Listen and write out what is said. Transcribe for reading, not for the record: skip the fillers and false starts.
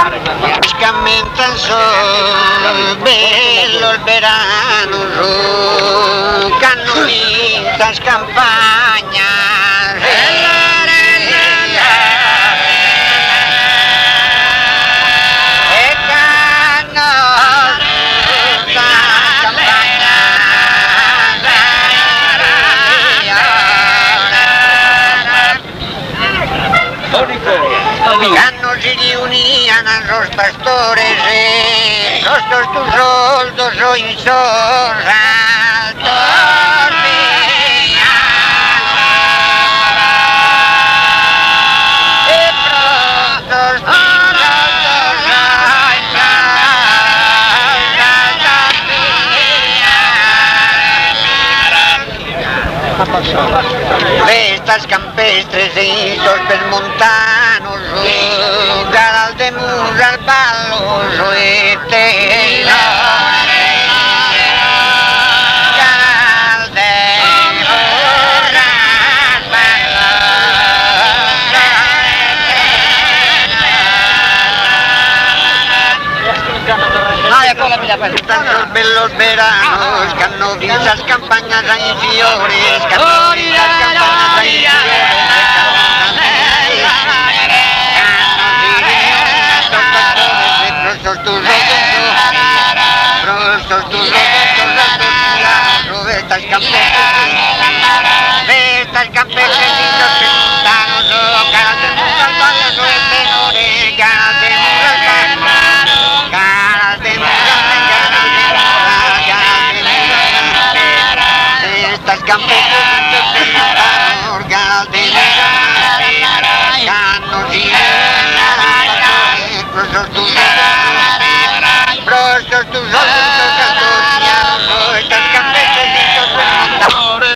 Ch'ammentan sos bellos beranos cando in sas campagnas E cando in sas campagnas Cando si riunian sos pastores postos sos soldos in sos altos pianos e postos sos altos pianos Festas campestres in sos pes montanos, galas de musas, ballos e tenores. Galas de musas, ballos e tenores. Bellos beranos, cando fin sas campañas en fiores, cando fin sas campañas en fiores, cando si reunían sos pastores e pro sos tus pro sos tus festas campestres, festas campestres in sos pes montanos, galas de musas, ballos e tenores, galas de musas, galas de musas, galas de musas, galas de musas, festas campestres in sos pes montanos, galas de musas, cando si reunían sos pastores, pro sos tus pro sos tus.